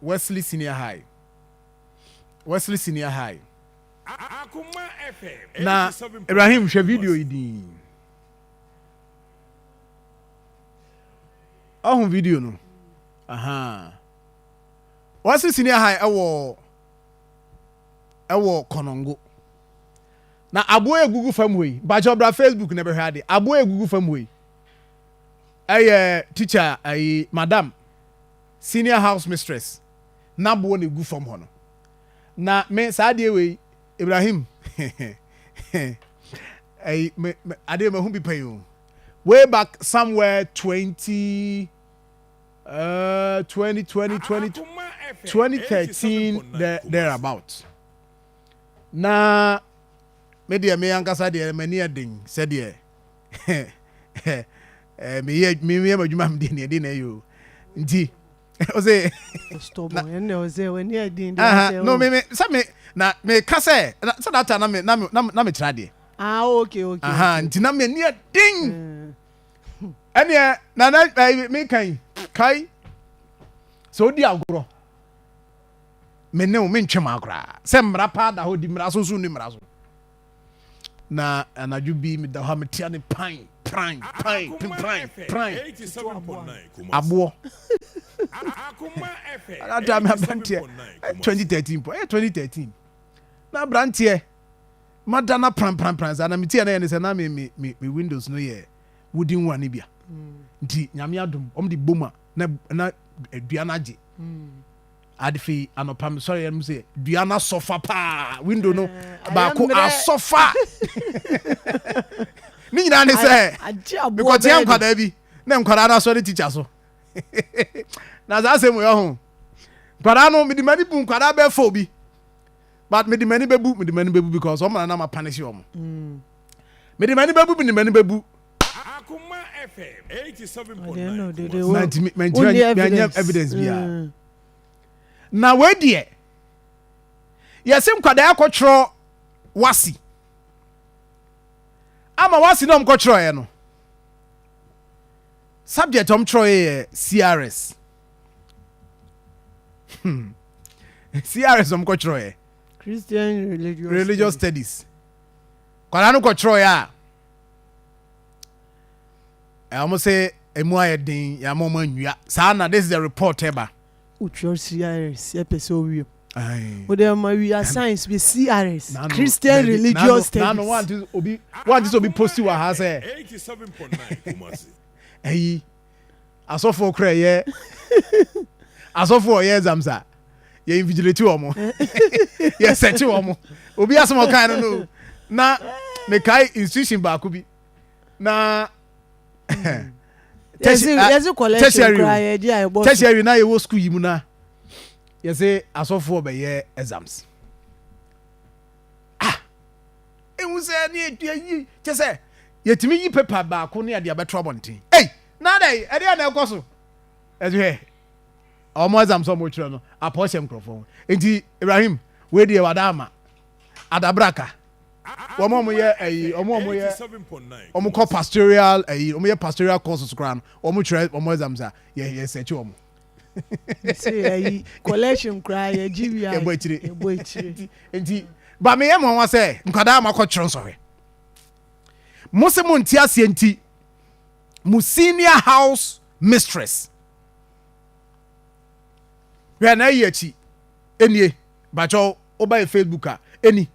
Wesley Senior High. Wesley Senior High. Na Ibrahim hwɛ video yi din. Ɔho video no. Aha. Wesley Senior High ɛwɔ ɛwɔ Kɔnɔngo. Na aboa egugu fam hɔ yi. Mpakyɛ ɔbra Facebook na ɛbɛhwɛ ade. Aboa egugu fam hɔ yi. Ɛyɛ teacher ayi madam senior house mistress n'aboɔ na egu fam hɔ no. Na me saa adeɛ wei Ibrahim ɛyi me me adeɛ mahu bi pɛn o. Way back somewhere 20 20 20 20 2013 there thereabout. Na me deɛ me ankasa deɛ m'ani yɛ den sɛdeɛ meyɛ meyɛ m'adwuma me deɛ neɛ den na ɛyɛ o nti ɔsɛ stubborn ɛnna ɔsɛ w'ani yɛ den deɛ ɔsɛ no me me sɛ me na meka sɛ sɛ that time na me na me na me kyerɛ adeɛ. Ah, okay. Aha, nti na m'ani yɛ den. Ɛneɛ na na meka yi kai sɛ odi agorɔ me ne wo mentwe ma koraa sɛ mmara paa da hɔ di mmara so nso nni mmara so. Na anadwo bi meda hɔ a metia ne pan pran pan pran pran aboɔ. Anadwo a me aberanteɛ 2013 po ɛyɛ 2013 na aberanteɛ mada na pran pran pran saa na metia na yɛ ne sɛ na me me me me windows no yɛ wooden one bia nti Nyame adom wɔn de bom a na na dua no agye. Afei anɔpa mesɔre yɛ no sɛ dua no asɔfa paa window no baako asɔfa ne nyinaa ne sɛ mekɔtea nkwadaa bi na nkwadaa no asɔre tikya so na saa asɛm yɛ ho nkwadaa no mede m'ani bu nkwadaa bɛɛ fo bi but mede m'ani bɛbu mede m'ani bɛbu because wɔn na na ma punish wɔn mede m'ani bɛbu mede m'ani bɛbu. Akoma FM 87.9 Kumasi. Mantumi mantumi anya evidence biara. Na wei deɛ yɛse nkwadaa akɔtwerɛ wasi ama wasi na ɔmkɔtwerɛeɛ no subject ɔmtwerɛeɛ yɛ CRS. CRS ɔmkɔtwerɛeɛ. Christian Religious, Religious Studies. Kwadaa no kɔtwerɛeɛ a wɔn sɛ emu ayɛ den yɛama wɔn anwia saa na this is the report ɛba. Wotwerɛ CRS yɛpɛ sɛ owie wode ma wia science bi CRS Christian Religious Studies. Nano wante obi wante sɛ obi posti wɔ ha sɛ ɛyi asɔfoɔ kora ɛyɛ asɔfoɔ ɔyɛ exams a yɛ invigilate wɔn yɛ sɛkye wɔn obi asɛm ɔkan no no na mekae institution baako bi na tertiary tertiary na yɛwɔ school yi mu na yɛsɛ asɔfoɔ bɛyɛ exams ah ehu sɛ ne yɛ yi kyɛ sɛ yɛtumi yi paper baako ne yɛde abɛto abɔnten ei na dɛ ɛdeɛ na ɛkɔ so ɛso hwɛ ɔmo exams ɔmo twerɛ no apɔ hyɛ nkurɔfoɔ ho nti Ibrahim wei deɛ wada ama adabraka wɔn a wɔyɛ ɛyi wɔn a wɔyɛ wɔn kɔ pastoral ɛyi wɔn yɛ pastoral courses koraa no wɔn twerɛ wɔn exams a yɛ yɛ sɛkyi wɔn. Sɛ ɛyi collection koraa yɛ gyi wia yɛ bɔ akyire yɛ bɔ akyire. Nti ba mi yɛ mo nwa sɛ nkwadaa ma kɔ twerɛ nsɔhwɛ mo sɛ mo nti aseɛ nti mo senior house mistress hwɛ na ɛyi akyi enie bakyɛw ɔba yɛ Facebook a eni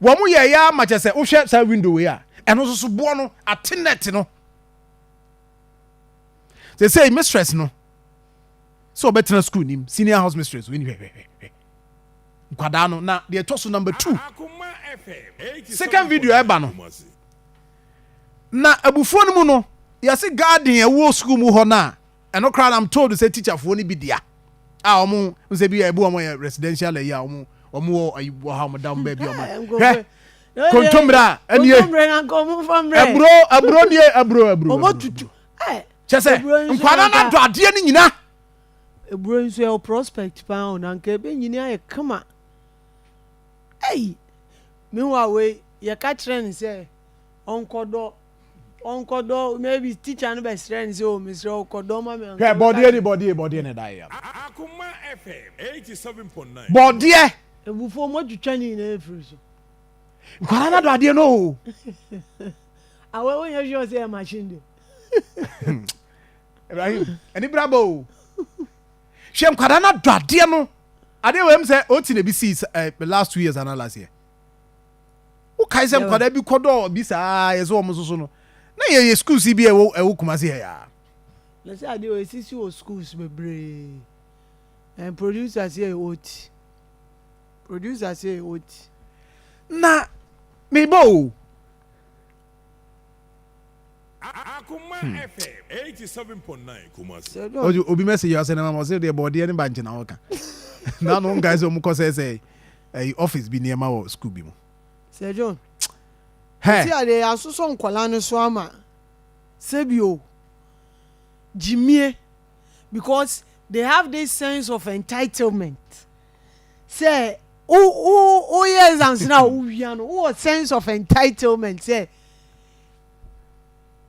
wɔn mo yɛ ɛyɛ ama kyɛ sɛ wohwɛ saa window wei a ɛno nso so boɔ no ate net no sɛ sɛ mistress no sɛ ɔbɛtena school nim senior house mistress wei ni hwɛ hwɛ hwɛ nkwadaa no na deɛ ɛtɔ so number 2 second video ɛba no na abufuo no mu no yɛse garden ɛwɔ school mu hɔ no a ɛno koraa I'm told sɛ teacherfoɔ no bi dea a wɔn sɛ bi ɛbu wɔn yɛ residential ayi a wɔn wɔn wɔ ayi wɔ ha wɔn da wɔn baabi wɔn hwɛ kontomire a ɛnie aburo aburo nie aburo aburo kyɛ sɛ nkwadaa no adɔ adeɛ no nyina. Eburo nso ɛwɔ prospect paa o na nka ebe nyini ayɛ kama. Ei! Meanwhile wei yɛka kyerɛ no sɛ ɔnkɔdɔ. Ɔnkɔdɔ maybe teacher no bɛsrɛ no sɛ o mesrɛ wo kɔdɔ ma me anka Hwɛ ɔbɛka bɔdeɛ ne sɛ. bɔdeɛ bɔdeɛ na ɛda yɛ no. Akoma FM 87.9 Bɔdeɛ. Abufuo moatwitwa ne nyinaa afiri so. Nkwadaa no adɔ adeɛ no o. Awɛ wonyɛ sure sɛ ɛyɛ machine de. Ibrahim ani bere aba o. Hwɛ nkwadaa no adɔ adeɛ no. Adeɛ wɔ ɛm sɛ oti na ebi sii eh, last 2 years ana last year. Wokae sɛ nkwadaa bi kɔdɔ bi saa yɛ sɛ wɔn nso so no. Na yɛyɛ schools yi bi a ɛwɔ ɛwɔ Kumasi ha yaa. Na sɛ adeɛ wɔ esisi wɔ schools bebree. And producers yɛ oti. Producers yɛ oti. Na mebɔ o. Akoma FM 87.9 Kumasi. Sɛ dɔn. Obi obi message ɔsɛ na mama ɔsɛ deɛ bɔɔdeɛ ne bankye na ɔka. Na no nkae sɛ ɔmo kɔ sɛ sɛ ɛyi office bi nneɛma wɔ school bi mu. Sir John. Hɛ. Ti adeɛ yɛasosɔ nkwadaa no so ama sɛbi o gyimie because they have this sense of entitlement sɛ wo wo woyɛ exams na wowia no wowɔ sense of entitlement sɛ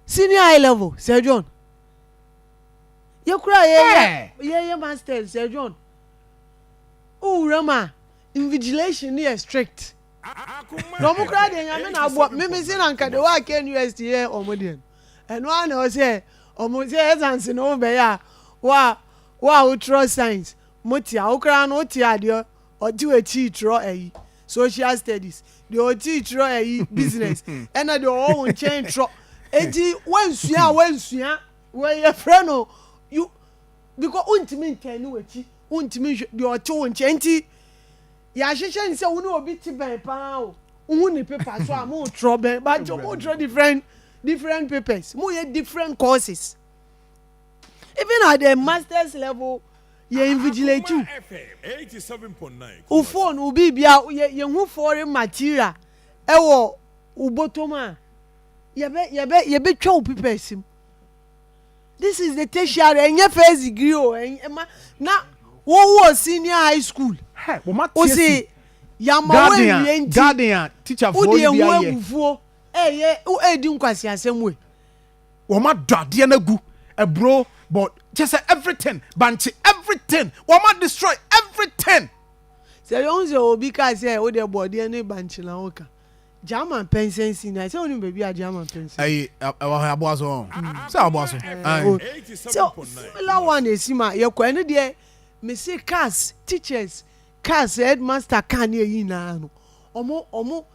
senior high level. Sir John, yɛkura yɛyɛ yɛyɛ masters, Sir John, wowura mu a invigilation no yɛ strict na ɔmo kura deɛ Nyame na aboa mímí si na nka de wa KNUST yɛ ɔmo deɛ no ɛno ara na ɔsɛ ɔmo sɛ exams no wo bɛyɛ a wa wa a wotwerɛ science mo te a wokura no wote adeɛ ɔte w'akyi twerɛ ɛyi social studies deɛ ɔte twerɛ ɛyi business ɛna deɛ ɔwɔ wo nkyɛn twerɛ eti wansua a wansua wɔyɛ frɛ no you because wontumi ntɛn ne w'akyi, wontumi nhwɛ deɛ ɔte wo nkyɛn nti yɛahyehyɛ ne sɛ wo ne obi te bɛn paa o, wohu ne paper so a mo twerɛ bɛn, but mo twerɛ different different papers, mo yɛ different courses. Even at the masters level yɛ invigilate you. Akoma FM 87.9 wo Kumasi. Phone wo biribia yɛ yɛhu foreign material ɛwɔ wo bɔtɔm a yɛbɛ yɛbɛ yɛbɛtwa wo papers mu. This is the tertiary, ɛnyɛ first degree o, ɛnyɛ ma na wɔwɔ senior high school. Hɛ wɔn ate o asi. Se yamma Garden wɔnwie a nti garden a teacherfoɔ wode yi bi ehu ayɛ. Abufuo ɛyɛ ɛdi nkwasi asɛm wei. Wɔn adɔ adeɛ no agu aburo bɔ kyɛ sɛ everything bankye everything wɔn a destroy everything. Sɛ yɛn sɛ obi kaa sɛ wode bɔɔdeɛ ne bankye na woka German pɛnsɛn senior sɛ wonim baabi a German pɛnsɛn. Ɛyi ɛwɔ hɔ aboa so ɔn sɛ aboa so. O sɛ similar one esi ma yɛkɔ ɛno deɛ mese cars, teachers cars, headmaster car ne eyi nyinaa no ɔmo ɔmo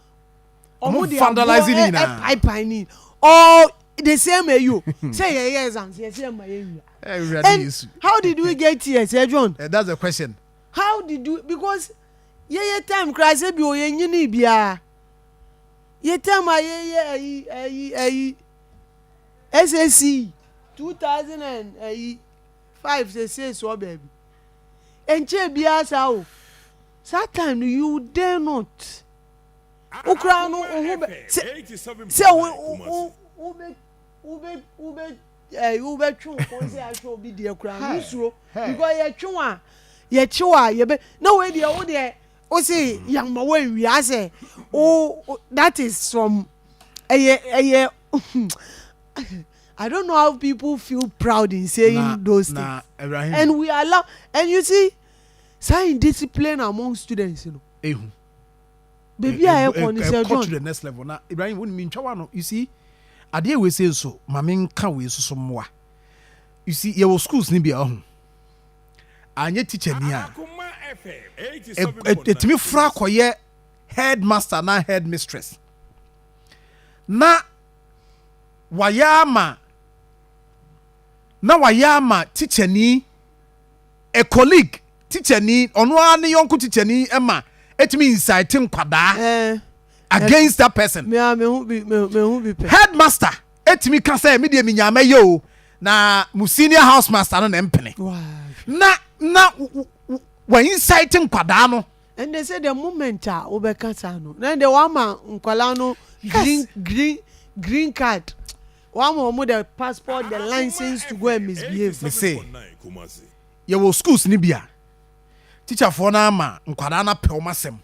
Ɔmo de vandalize aboɔ ne nyinaa. Ɛpaepae ne all the same eyi o sɛ yɛyɛ exams yɛsɛ ɛma yɛ wia. Ɛwurade And Yesu. how did we get here, Sir John? That's the question. How did you, because yɛyɛ time koraa sɛ bi o yɛ nyini biara yɛ time a yɛyɛ ɛyi ɛyi ɛyi SSC 2000 and ɛyi 5 sɛ 6 wɔ baabi nkyɛn biara saa o saa time no you dare not wokura no wo ho bɛ sɛ sɛ wo wo wo bɛ wo bɛ wo bɛ ɛɛ wo bɛ twe wo kɔn sɛ ahwɛ obi deɛ koraa no suro because yɛtwe wo a yɛkye wo a yɛbɛ na wei deɛ wo deɛ o se yamma wo nwia sɛ o that is some ɛyɛ ɛyɛ I don't know how people feel proud in saying Na those na things. Ibrahim. And we allow, and you see saa indiscipline among students no. Ehu. Beebi a ɛkɔ no sɛ ɛkɔ to John. the next level na Ibrahim wɔn mi ntwa wa no, you see, adeɛ wei se nso maame nka wei soso mmoa. You see, yɛwɔ schools ni bi a ɔho anyɛ teacher ni a Akoma FM ɛtumi fura akɔyɛ headmaster na headmistress na wayɛ ama na wayɛ ama teacher ni, a colleague teacher ni, ɔno ara ne yɔnko teacher ni ɛma ɛtumi incite nkwadaa against that person. Mi a mi hu bi mi hu bi pɛ. Headmaster ɛtumi ka sɛ mi deɛ mi nyaama yɛ o na mo senior house master no na mpene na wɔ incite nkwadaa no. And they say the moment a wobɛka saa no na de wama nkwalaa no green card, wama wɔn the passport, the license to go and misbehave. Me se yɛwɔ schools ni bi a teacherfoɔ no ama nkwadaa no apɛ wɔn asɛm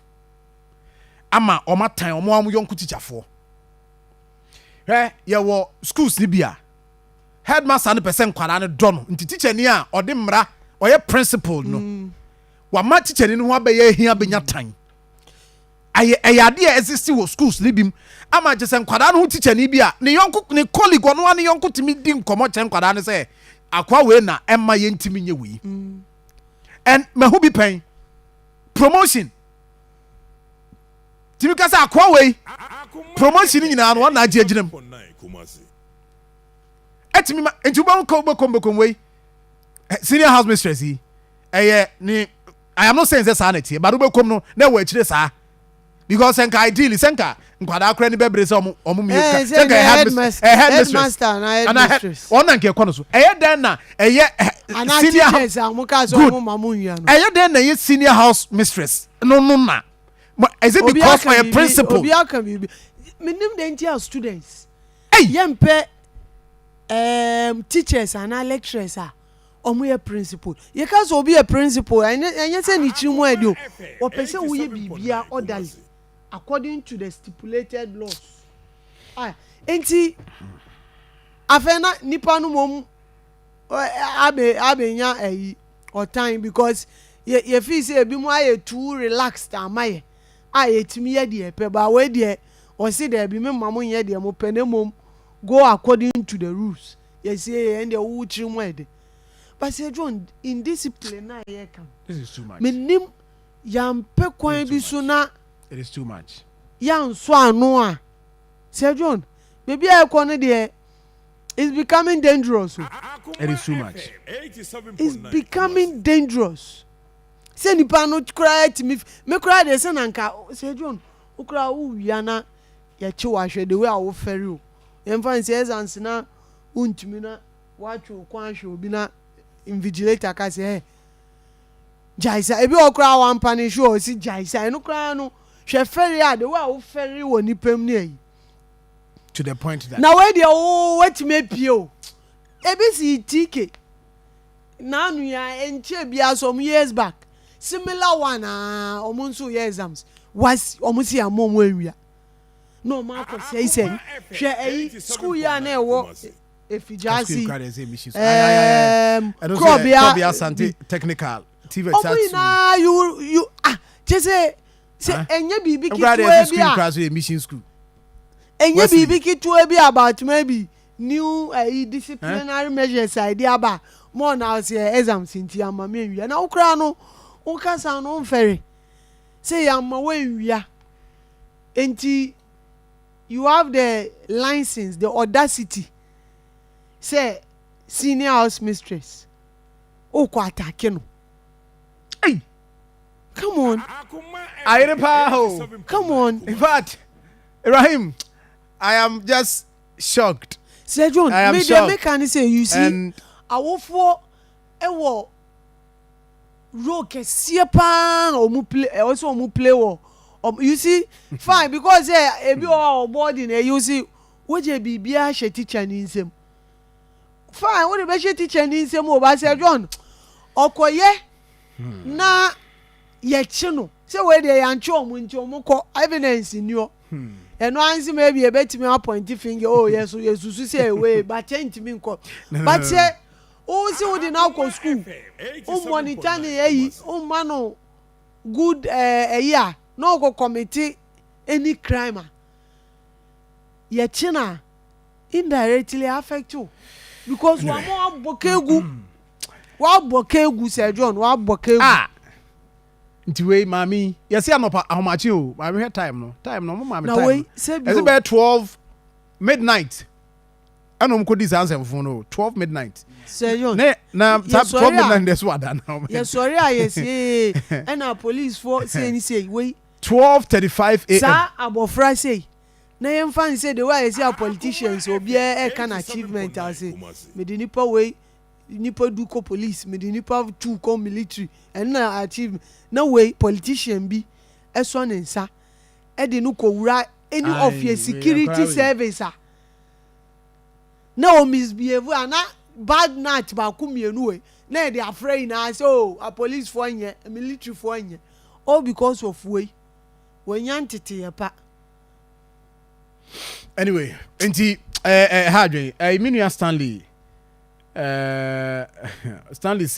ama wɔn atan wɔn a wɔn yɔnko teacherfoɔ. Hwɛ, yɛwɔ schools no bi a headmaster no pɛ sɛ nkwadaa no dɔ no, nti tikyani a ɔde mmara ɔyɛ principal no, wama tikyani no ho abɛyɛ ahia bɛnya tan. Ayɛ ɛyɛ adeɛ a ɛsisi wɔ schools no bi mu ama kyɛ sɛ nkwadaa no ho tikyani bi a ne yɔnko, ne colleague, ɔno ara ne yɔnko tumi di nkɔmmɔ kyerɛ nkwadaa no sɛ akoa wei na ɛma yɛntumi nyɛ wei. And mahu bi pɛn, promotion tumi ka sɛ akoa wei promotion nyinaa no ɔna agye agyina mu ɛtumi ma nti wobɛhu kɔ wobɛkɔm bɛkɔm wei senior house mistress yi ɛyɛ ne. I am not saying sɛ saa na ɛteɛ, but wobɛkɔm no na ɛwɔ akyire saa, because sɛ nka ideally sɛ nka nkwadaa koraa ni bɛbere sɛ ɔmo ɔmo mmienu ka sɛ nka ɛyɛ head mistress ana head ɔno na nka ɛkɔ no so. Ɛyɛ dɛn na ɛyɛ senior house, good, ɛyɛ dɛn na ɛyɛ senior house mistress no na is it because ɔyɛ principal? Obi aka biribi, menim de nti a students yɛmpɛ teachers anaa lecturers a ɔmo yɛ principal. Yɛka sɛ obi yɛ principal, ɛnyɛ ɛnyɛ sɛ ne tiri mu ɛdi o, ɔpɛ sɛ woyɛ biribia orderly according to the stipulated laws. Ah, nti afei na nipa no mom abe abenya ɛyi ɔtan because yɛ yɛ fi sɛ ebi mu ayɛ too relaxed ama yɛ a yɛtumi yɛ deɛ pɛ ba. Wei deɛ, ɔsi dɛbi, mi ma mo nyɛ deɛ mo pɛ, na mmom go according to the rules. Yɛsi yɛ ɛn deɛ wowu tiri mu ɛde, but sɛ John, indiscipline na yɛ ka This is too much. Menim yɛampɛ kwan bi so na It is too much. Yɛanso ano a, sɛ John, beebi a ɛkɔ no deɛ it's becoming dangerous o. It is too much. It's becoming dangerous sɛ nipa no koraa tumi me koraa deɛ sɛ nanka sɛ John, wo koraa wowia na yɛkye wo ahwɛ the way a wofɛre o. Yɛmfa nsɛ exams na wontumi na woatwe wo kwan ahwɛ obi na invigilator ka sɛ ɛ gyae sa. Ebi wɔ koraa wampa ne hwɛ ɔsi gyae sa. Ɛno koraa no, hwɛ fɛre a, the way a wofɛre wɔ nipa mu ne ayi To the point that na wei deɛ wo watumi apue o. Ebi si TK n'anu ya nkyɛn bi some years back, similar one aa, ɔmo nso yɛ exams was ɔmo si ama ɔmo awia na ɔmo akɔ sɛisɛi. Hwɛ ɛyi school yi a na ɛwɔ Efigyaase, Krɔbea Asante Technical TV. Ɔmo nyinaa you ah, kyɛ sɛ ɛnyɛ biribi ketewa bi a mission school. Ɛnyɛ biribi ketewa bi about maybe new disciplinary measures a ɛde aba mo na ɔsɛ exams nti ama mi nwia na wokora no wokasa no mfɛre sɛ yɛama wɔnwia. Nti you have the license, the audacity sɛ senior house mistress okɔ attack no. Hey! Come on. Ayere paa o. Come on. In fact, Ibrahim, I am just shocked. Sir John, I am me deɛ meka ne sɛ, you see, and awofoɔ ɛwɔ role kɛseɛ paa na ɔmo play, ɛwɔ sɛ ɔmo play wɔ ɔmo. You see, fine, because ɛ ebi wɔ hɔ a ɔbɔɔdi na ɛyi si wogye biribiara hyɛ teacher ne nsam. Fine, wode bɛhyɛ teacher ne nsam o, ba Sir John ɔkɔyɛ na yɛkye no sɛ wei deɛ yɛankye ɔmo nti ɔmo kɔ evidence ni hɔ. Ɛno ansi maybe ebetumi apoint finger oh, yɛ so yɛsusu sɛ ewei, but kyɛ ntumi nkɔ. But sɛ wo si wo de na akɔ school, wo monitor ne ɛyi, wo ma no good ɛyi a na ɔkɔ commit any crime a yɛkye na indirectly affect you because wɔn mo abɔ keegu, wabɔ keegu, Sir John, wabɔ keegu. Ah, nti wei maame yɛsi anɔpa ahomakye o. Maame, hwɛ time no, time no ɔmo maame na time wei no sɛbi ɛsɛ o bɛyɛ 12 midnight ɛna ɔmo kɔ di saa nsɛmfo no, 12 midnight. Sir John, ne na saa yɛsɔre 12 midnight deɛ so ada na yɛsɔre a yɛsie ɛna policefoɔ sei ni sei wei 12:35 a.m. Saa abɔfra sei na yɛmfa n sɛ the way a yɛsi a politicians, obiara ɛka na achievement ase, mede nipa wei, nipa 10 kɔ police, mede nipa 2 kɔ military, ɛno na achievement. Na wei politician bi ɛsɔ ne nsa ɛde no kɔwura any of Aye, your wei, security akora wei. service a na o misbehave ana bad nut baako mmienu wei na yɛde afrɛ nyinaa sɛ o, a policefoɔ nyɛ, militaryfoɔ nyɛ, all because of wei wɔnya nteteyɛ pa. Anyway, nti ɛɛ ha adwene, me nua Stanley, Stanley.